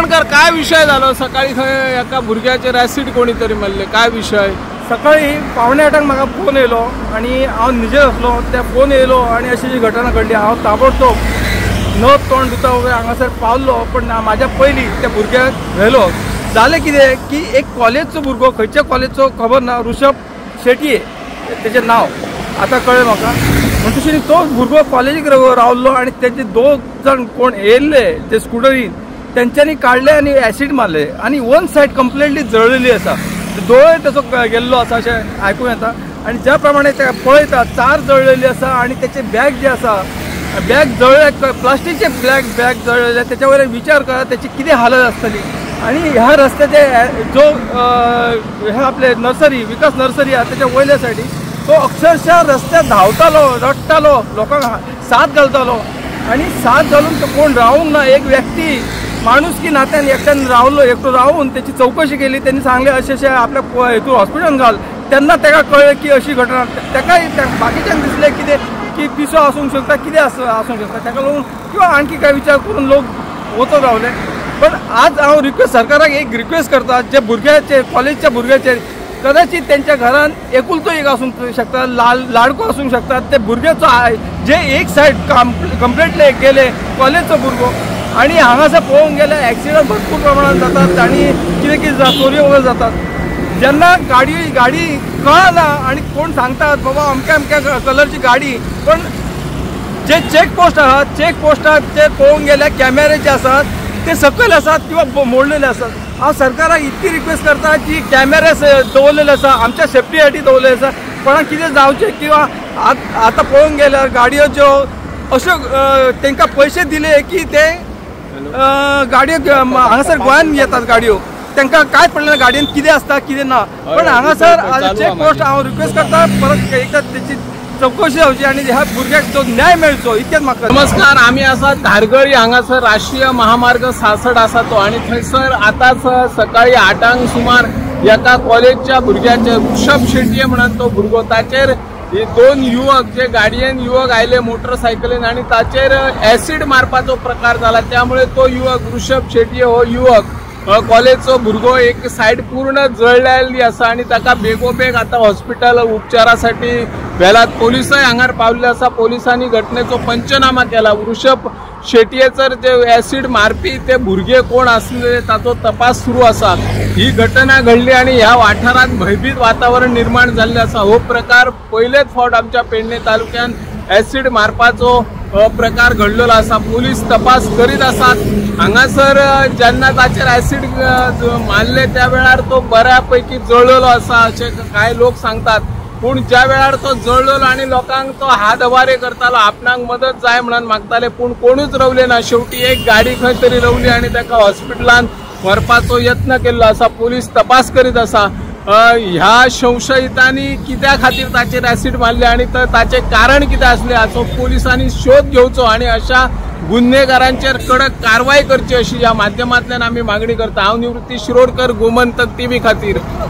काय विषय झालो सकाळी खंय एका भुरग्याचेर ऍसिड कोणी तरी मारले, काय विषय? सकाळी 7:45 म्हाका फोन येयलो आनी हांव निजेर आसलो, त्या फोन येयलो आनी अशी जी घटना घडली. हांव ताबडतोब न तोंड धुता वगैरे हांगासर पावलो, पण म्हाज्या पयलीं त्या भुरग्याक व्हेलो. जालें कितें की एक कॉलेजचो भुरगो, खंयच्या कॉलेजचो खबर ना, ऋषभ शेटये तेजें नांव आतां कळ्ळें म्हाका. म्हणटकीर तो भुरगो कॉलेजीक रावल्लो आनी तेजे दोग जाण कोण येयल्ले ते स्कुटरीन तेंच्यांनी काडले आनी एसीड मारले आनी वन सायड कंप्लिटली जळलेली आसा, दोळे तेचो गेल्लो आसा अशें आयकूंक येता. आनी ज्या प्रमाणे ते पळयता चार जळलेली आसा आनी तेचे बॅग जे आसा, बॅग जळ्ळे, प्लास्टीकचे बॅग जळलेले, तेच्या वयल्यान विचार करा तेची कितें हालत आसतली. आनी ह्या रस्त्याचे जो हे आपले नर्सरी, विकास नर्सरी आसा तेच्या वयल्या सायडीक तो अक्षरशः रस्त्यार धांवतालो, रडटालो, लोकांक साथ घालतालो आनी साथ घालून तो कोण रावूंक ना. एक व्यक्ती माणूस की नात्यान एकट्यान रावलो, एकटो रावून तेची चवकशी केली, त्यांनी सांगले अशें अशें आपल्या हेतून हॉस्पिटलान घाल. तेन्ना ताका कळ्ळें की अशी घटना. ताकाय बाकीच्यांक दिसलें कितें की पिसो आसूंक शकता, कितें आसूंक शकता, ताका लागून किंवा आणखी काय विचार करून लोक वचत रावले. पण आज हांव रिक्वेस्ट सरकाराक एक रिक्वेस्ट करता, जे भुरग्याचे कॉलेजच्या भुरग्याचेर कदाचित त्यांच्या घरान एकुलतो एक आसूंक शकता, लाडको आसूंक शकता, ते भुरग्याचो जे एक सायड कंप्लिटली गेले कॉलेजचो भुरगो. आनी हांगासर पळोवंक गेल्यार एक्सिडंट भरपूर प्रमाणात जातात आनी कितें कितें चोरयो वगैरे जातात. जेन्ना गाडी कळना आनी कोण सांगतात बाबा अमक्या अमक्या कलरची गाडी, पण जे चेकपोस्ट आहात, चेकपोस्टार ते पळोवंक गेल्यार कॅमेरे जे आसात ते सकयल आसात किंवा मोडलेले आसात. हांव सरकाराक इतकी रिक्वेस्ट करता की कॅमेरे दवरलेले आसा आमच्या सेफ्टी साठी दवरलेले आसा, कोणाक कितें जावचें किंवा आतां पळोवंक गेल्यार गाडयो ज्यो अश्यो तांकां पयशे दिले की ते गाडयो हांगासर गोंयांत येतात गाडयो, तांकां कांय पडलें ना गाडयेन कितें आसता कितें ना. पण हांगासर चेकपोस्ट हांव रिक्वेस्ट करता परत एकदां तेची चवकशी जावची आनी ह्या भुरग्याक जो न्याय मेळचो इतकेंच म्हाका. नमस्कार, आमी आसा धारगळी हांगासर राष्ट्रीय महामार्ग 66 आसा तो, आनी थंयसर आतांच सकाळी 8 सुमार एका कॉलेजच्या भुरग्याचेर ऋषभ शेटये म्हणून तो भुरगो, ताचेर दोन युवक जे गाडयेन युवक आयले मोटरसायकलीन आनी ताचेर एसीड मारपाचो प्रकार जाला. त्यामुळे तो युवक ऋषभ शेटये हो युवक कॉलेजचो भुरगो एक सायड पूर्ण जळलेली आसा आनी ताका बेगोबेग आतां हॉस्पिटल उपचारासाठी व्हेलात. पोलिसय हांगार पावल्ले आसा, पोलिसांनी घटनेचो पंचनामा केला. ऋषभ शेटयेचर जे एसीड मारपी ते भुरगे कोण आसले ताचो तपास सुरू आसा. ही घटना घडली आनी ह्या वाठारांत भयभीत वातावरण निर्माण जाल्लें आसा. हो प्रकार पयलेच फावट आमच्या पेडणे तालुक्यान एसीड मारपाचो प्रकार घडलेलो आसा. पोलीस तपास करीत आसात. हांगासर जेन्ना ताचेर एसीड मारले त्या वेळार तो बऱ्यापैकी जळलेलो आसा अशें कांय लोक सांगतात, पूण ज्या वेळार तो जळलेलो आनी लोकांक तो हात हवारे करतालो, आपणाक मदत जाय म्हणून मागताले, पूण कोणूच रवले ना. शेवटी एक गाडी खंय तरी रवली आनी ताका हॉस्पिटलान व्हरपाचो यत्न केल्लो आसा. पोलीस तपास करीत आसा. ह्या संशयितांनी कित्या खातीर ताचेर एसीड मारले आनी ताचें कारण कितें आसलें हाचो पोलिसांनी शोध घेवचो आनी अशा गुन्हेगारांचेर कडक कारवाय करची अशी ह्या माध्यमांतल्यान आमी मागणी करता. हांव निवृत्ती शिरोडकर, गोमंतक टीव्ही खातीर.